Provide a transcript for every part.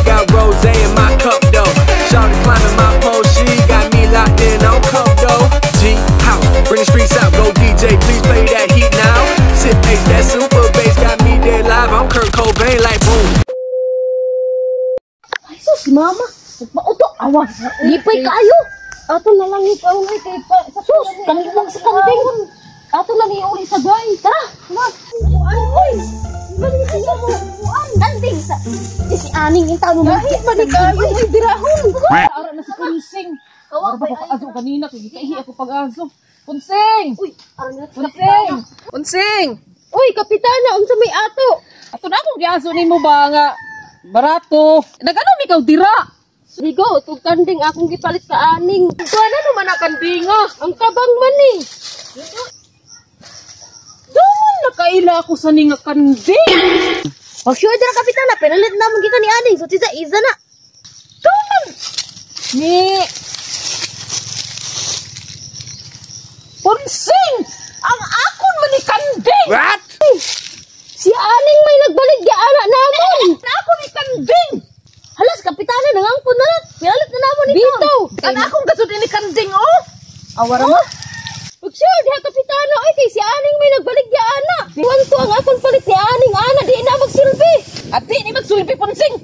Got rose in my cup though. Shawty climbing my pole, she got me locked in on cup though. G house, bring the streets out, go DJ, please play that heat now. Sip ace, that super bass got me dead live. I'm Kurt Cobain like boom. Ay, sus, mama. Nagpauto. Awa, lipay kaayo. Ato na lang ikaw ay kay pa. Sus, kaniwang sa kanding. Ato lang iuli sa gay. Tara. Ay, oy. Balik siya mo. Kanding sa... Di si Aning yung tao mo. Kahit man ni kayo ay dirahon. Ara na si Kunsing. Kawa Ara ba ko kaaso kanina kay gikaihi ako pag-aso. Kunsing! Uy, ara na. Kunsing! Kunsing! Uy, kapitana, unsa may ato? Ato na akong giaso nimo ba nga barato. Nagano mi kaw dira? Higo, tug kanding akong gipalit ka aning. Kuan ano man ang kandinga? Ang kabang man ni. Doon nakaila ako sa ninga kanding. Pag sure dira kapitana, pinalit na mong gikan ni Aning. So, tisa, isa na. Doon ni Punsing! Ang akon man ni kanding! What? Si Aning may nagbalik di ana namon. Ang ako ni kanding! Halas, kapitana, nangangpon na lang. Pinalit na namon ito. Bitaw! Ang akong gasod ni kanding, oh! Awara mo. Pag sure diha kapitana, oy, kay si Aning may nagbalik di ana. Wanto ang akong palit ni Aning ana, di na magsilbi. At di ni magsulpi, Punsing!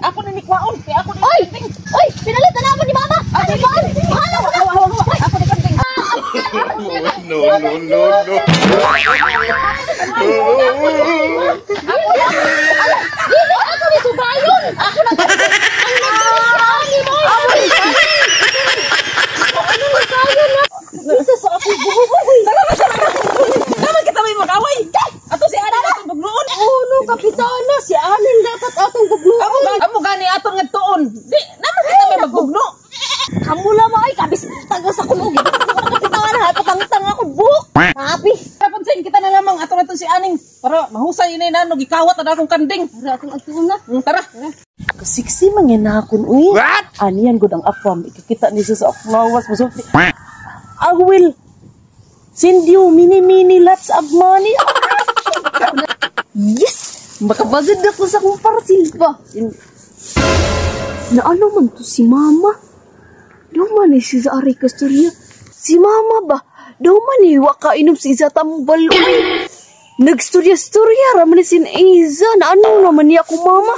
Ako na ni Kwaon, kaya ako ni Oy! kanding! Oy, pinalit na namon ni Mama. Ano ba? Bahala mo na. Ako ni kanding! No, no, no, no. Dili ako ni Subayon. Ako na ang nagbalik di ani mo. Ano na kayo na? Dito sa akong buhok. Uy, Tara na, tara na! Naman kita may mag-away! Ato si Ana atong bugnoon! Oh no, kapitana, si Aning dapat atong bugnoon. Amo gani atong ngadtuon! Di, naman kita may magbugno! Kamula mo ay kabis taga sa kulog. Kapitana, ha, patangtang ako buhok. Happy. Tara, Punsing, kita na lamang ato na si Aning para mahusay ini na no gikawat na akong kanding. Tara akong agtuon na. Tara. Kasiksi man yan akon, uy. What? Aniyan gud ang afam. Ikakita ni siya sa flowers. Musulti. I will send you many, many lots of money. Yes! Makabagad ako sa akong parcel ba? Naano man to si Mama? Daw man eh si Zari Castoria. Si Mama ba? Daw man eh waka inom si Iza tambal. Uy! Nagstorya-storya raman ni sin Iza. Naano naman niya akong mama?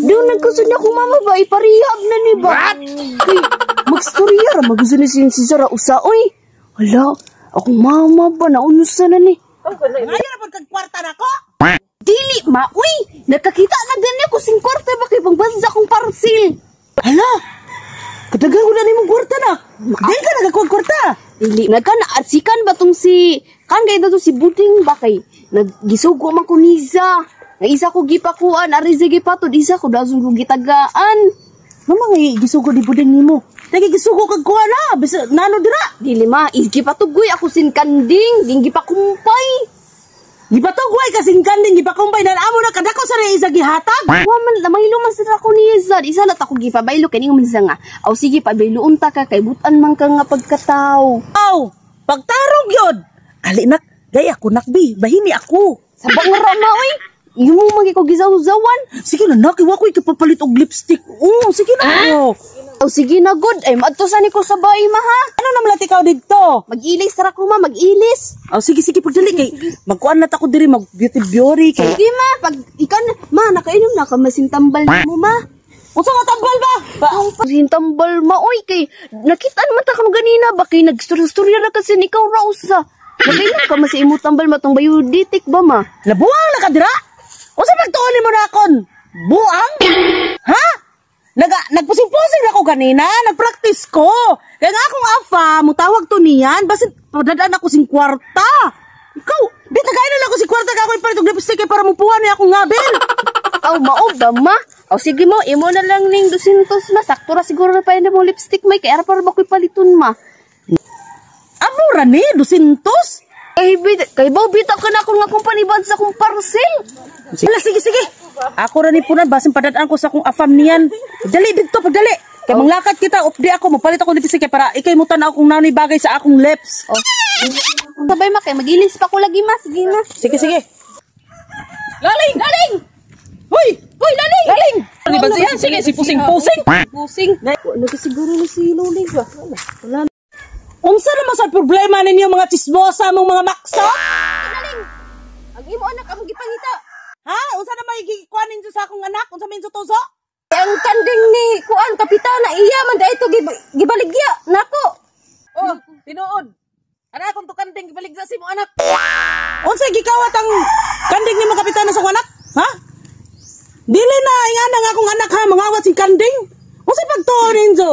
Daw nagkusod niya akong mama ba? Iparehab na ni ba? Kay, magstorya ra magusto ni sin si Zara usa. Uy! Hala, akong mama ba? Naunusa na ni. Ayaw na pag kwarta na ko. Dili ma, uy! Nakakita na gani ako sing kwarta ba kay pangbansa akong parcel. Hala, kadagang ko na ni mong kwarta na. Di ka nagakuha kwarta. Dili nagka na arsikan ba tong si kan kay to si Buding ba kay naggisugo man ko niza. Nga isa ko gipakuan ari sa gipatod isa ko dasong ko gitagaan. Mama nga gisugo di buding nimo. Lagi gisugo kag kuha na. Bisa nano dira. Dili ma, gipatugoy ako sin kanding, ding gipakumpay. Gipatugway kasing kanding gipakumbay na amo na kadako sa isa gihatag. Wa man maylo man sa ako niza, isa na ta ko gipabaylo kay ningon man siya nga. Aw sige pabayloon ta ka kay butan man ka nga pagkataw. Aw, pagtarong yun. Ali nak, gay ako nakbi, bahini ako. Sabang ra ma oy. Imo man kay ko gizaw-zawan. Sige na nak, iwa ko ikapapalit og lipstick. Oo, sige na. Oh. O sige na good, ay maadto sa ni ko sa bahay ma ha. Ano naman lati ka didto? Mag-ilis ra ko ma, mag-ilis. Oh, sige sige pagdali kay magkuan na ta ko diri mag beauty beauty kay. Sige ma, pag ikaw na, ma nakainom na ka masintambal mo ma. Unsa nga tambal ba? Ba Masintambal ma oy kay nakita naman ta kanu ganina ba kay nagstorya-storya na kasi ikaw ra usa. Nakainom ka mas imo tambal ma tong bayuditik ba ma? Nabuang na ka dira? Unsa pagtuon nimo na akon? Buang? Ha? Nagpusing-pusing ako kanina, nagpractice ko. Kaya nga akong afa, mutawag to niyan, basin padadaan ako sing kwarta. Ikaw, di tagay na lang ako si kwarta ka ako ipalit og lipstick kay para mupuha niya akong ngabel. Aw mao ba ma? Aw sige mo, imo na lang ning 200 ma. Sakto ra siguro na pa mo lipstick may kay ara para ba ko'y paliton ma. Amo ra ni 200. Kay bit kay baw bitaw ka na akong nga kumpany sa akong parcel. Ala, sige sige. Ako ra ni punan basin padadaan ko sa akong afam niyan. Dali didto pagdali. Kay manglakad kita, updi ako, magpalit ako lipstick kay para ikay mo tan-aw kung nanoy bagay sa akong lips. Oh. Sabay ma kay magilis pa ko lagi ma. Sige na. Sige sige. Laling! Laling! Hoy! Hoy, laling! Laling! Ano ba siya? Sige, si Pusing-Pusing. Pusing. Wala ka siguro na si Luling ba? Wala. Unsa naman sa problema ninyo mga chismosa mong mga makso? Ang imo anak among gipangita. Ha? Unsa na may gikuan ninyo sa akong anak? Unsa may tuso? Ang kanding ni kuan kapitana iya man dai to gibaligya nako. Oh, tinuod. Ana akong to kanding gibaligya sa imo anak. Unsa gikawat ang kanding nimo kapitana sa akong anak? Ha? Dili na ingana nga akong anak ha, mangawat sing kanding. Unsa pagtuo ninyo?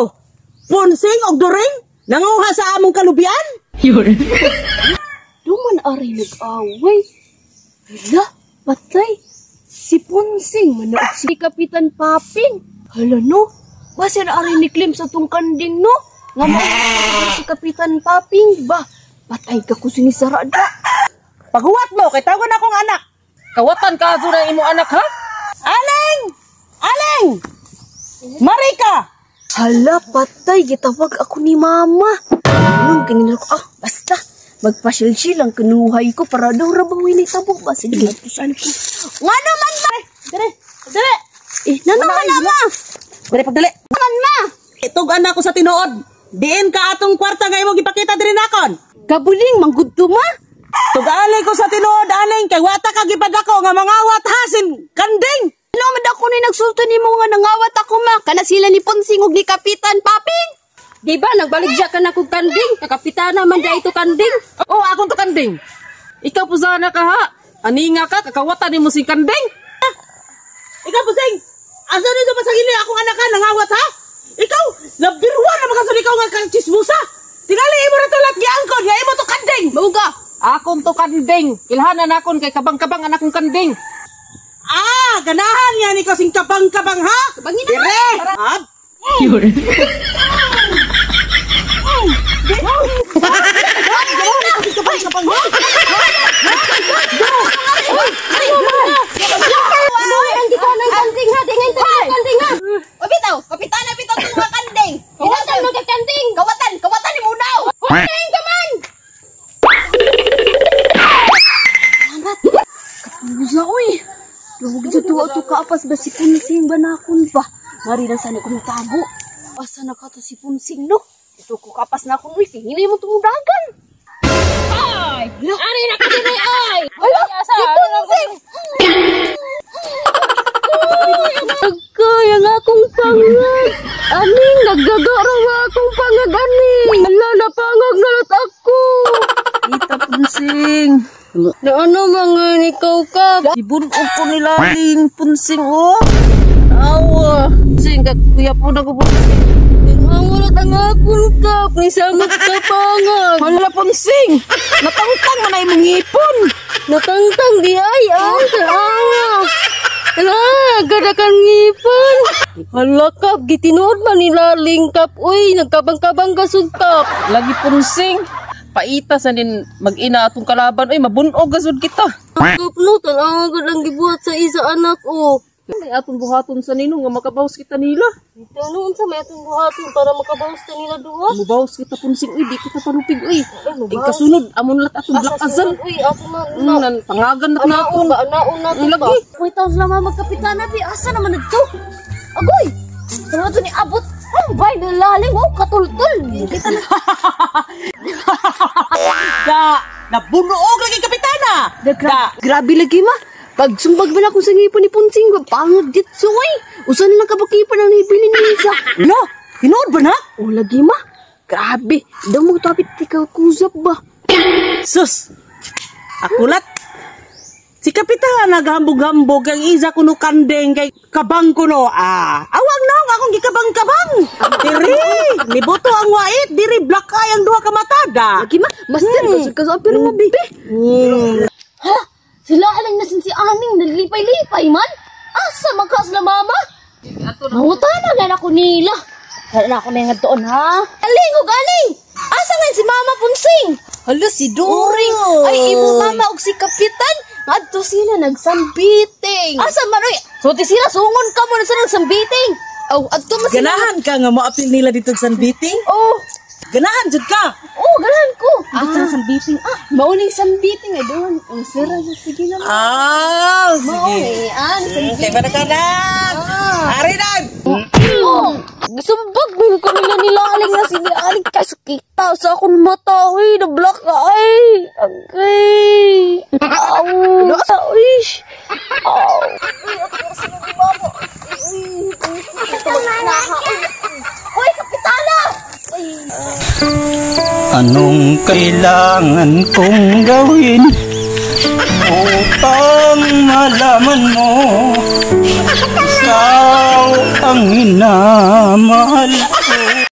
Ponsing og during? Nanguha sa among kalubian? Duman aray nag-away. Hala, patay. Si Ponsing manaog si Kapitan Paping. Hala no, basin aray ni Klim sa tong kanding no. Nga mao si Kapitan Paping ba? Patay ka ko sinisarada. Paghuwat mo kay tawagan akong anak. Kawatan ka azo na imo anak ha? Aling! Aling! Marika! Hala, patay. Gitawag ako ni Mama. Anong kanina ko? Ah, basta. Magpasilsil ang kanuhay ko para daw rabang winitabo ba? Sige, matusan ko. Nga naman ma! Dire! Dire! Eh, nanaman na ma! Dire pagdali. Naman ma! Itug anak ko sa tinuod. Diin ka atong kwarta nga imong gipakita diri nakon. Kabuling, manggudto ma! Tugali ko sa tinuod aning kay wata ka gipadako nga mangawat hasin kanding. Ano man ako ni nagsulto ni mo nga nangawat ako ma? Kana sila ni Ponsing ug ni Kapitan Paping! Di ba nagbaligya ka na kog kanding? Kapitana man dai to kanding. Oh, akong to kanding. Ikaw po sana ka ha. Aninga ka kakawatan nimo si kanding. Ikaw pusing, asa nito pasagili akong anak ha nangawat ha? Ikaw nabirwa na makasud ikaw nga kang chismosa. Tingali imo ra to lat giangkon nga imo to kanding. Mauga! Akong to kanding. Ilhanan akon kay kabang-kabang anak kong kanding. Ah, ganahan nga ni ko sing kabang-kabang ha? Kabangin na. Dire. Ab. Uy, ang gikuha ng kanding ha. Dingin to ng kanding ha. O bitaw, kapitana bitaw itong mga kanding! Kawatan mo ka kanding. Kawatan! Kawatan ni Munaw! Kanding ka man. Salamat! Kapusa, uy! Luwag dyan tuwa to kaapas ba si Punsing ba nakon ba? Mari lang sana kong tago. Asa na ka to si Punsing, no? Ito ko kapas na akong uy, hinay mo tumudagan. Ay, ari na ka dinhi ay. Hala, si Punsing! Agkay, ang akong pangag. Aning, naggagara nga akong pangag, aning. Ala, napangag na lat ako. Ita punsing. Na ano mga nikaw ka? Ibunog ko nilaling punsing oh. Awa. Sing, kuya po na ko po. Ang ulat ang akong kap, ni samot ka pangag. Hala punsing. Natangtang man ay imong ngipon. Natangtang di ay, ay, tanawa. Ala, gada kang ngipon. Hala kap, gitinuod man nilaling kap. Uy, nagkabang-kabang gasud kap. Lagi punsing. Paita sa din mag-ina atong kalaban. Uy, mabunog gasud kita. Kap no, tanawa gud ang gibuhat sa isa anak oh. May atong buhaton sa nino nga makabawas kita nila. Ito ano unsa may atong buhaton para makabawas ta nila duha? Mubawas kita punsing. Uy, di kita palupig. Uy, Ay, kasunod amon lat atong Asa black azan. sunod, uy, ako na. Na, Nan pangagan na anaon nakon. ba, anaon na to ba? Lagi. Wait, taon sila mga magkapitana, bi. Asa naman nagto? Agoy! Tama to ni Abot. Oh, bay, nalalim. Oh, katultol. Kita na. Da, nabunoog lagi kapitana. Da. Grabe lagi ma. Pag sumbag man ako sa ngipon ni Punsing, pangag ditso ay. Usa na lang kabakipan ang nahibili ni Isa. Lo, tinuod ba na? O lagi ma. Grabe. Daw mo tapit ikaw kusap ba? Sus. Akulat. Si kapitana naghambog-hambog ang isa kuno kandeng kay kabang kuno. Ah, awang naong akong gikabang-kabang. Diri, nibuto ang wait, diri black eye ang duha ka mata da. Lagi ma. Master, kasod kasod pero mabi. Ha? Sila alang nasin si Aning naglipay-lipay man? Asa magkas na mama? Mangutana na ako nila. Kaya na ako na yung doon, ha? Aling, ug aling! Asa nga si Mama Punsing? Hala, si Doring! Ay, imo mama og si Kapitan! Ngadto sila nagsambiting! Asa man, oy? Sulti sila, sungon ka mo na sila nagsambiting! Aw, adto man sila. Ganahan ka nga moapil nila dito sa sambiting? Oh, Ganahan jud ka. oh, ganahan ko. Ah, sambiting. Ah, mauning sambiting ay doon. Oh, sira na sige na. Ah, sige. Mauni, ah, Okay, para ka na. Ari na. Uy, kanila nilaling na si Aling kasakita sa akong mata. Uy, na-black ay. Agay. Aw. Uy. Aw. Uy, ako sa ni mama. Uy, uy, uy, kapitana! Anong kailangan kong gawin upang malaman mo ikaw ang minamahal ko?